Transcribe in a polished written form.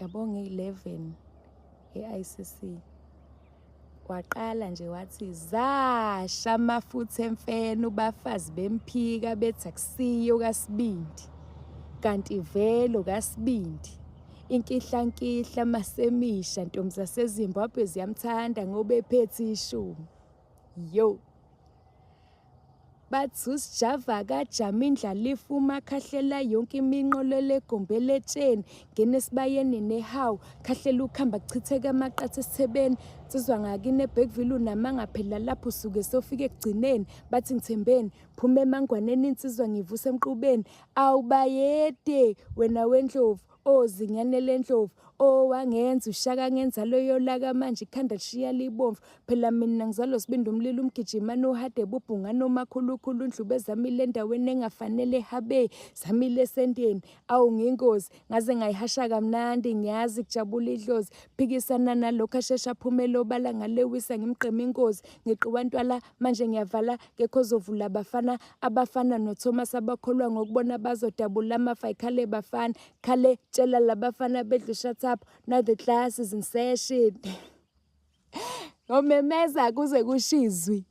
Yabo ngeyi-11 e-ICC waqala nje wathi zasha amafutha emfene ubafazi bemphika bethi akusiyo kaSibindi kanti vele kaSibindi inkihlankihla masemisha ntombi zaseZimbabwe ziyamthanda ngoba ephethe ishumi yo. Bathi usijava kajama indlalifa umakhahlela yonke iminqolelo egombe letsheni ngena esibayeni nehawu khahlela ukuhamba kuchitheka amaqatha esithebeni nsizwa ngakini eBergville unamanga phela lapho usuke sofika ekugcineni bathi ngithembeni phuma emangwaneni insizwa ngivuse emqubeni awubayede wena wendlovu Ozinyane lendlovu owangenza ushaka ngenza loyolaka manje ikhanda lishiya libomvu phela mina ngizalwa sibindi umlilo umgijima nohade bubhunga nomakhulukhulu ndlube zamile endaweni engafanele habe zamile esendeni awu ngingozi ngaze ngayihasha kamnandi ngiyazi kujabula idlozi phikisana nalokho ashesha aphumele obala ngalewisa ngimgqema ingozi ngiqiwa ntwala manje ngiyavala kekho ozovula abafana abafana noThomas abakholwa ngokubona bazodabula amafa ikhale bafana khale tshela labafana bedlu shut up now the class is in session ngomemeza kuze kushizwi.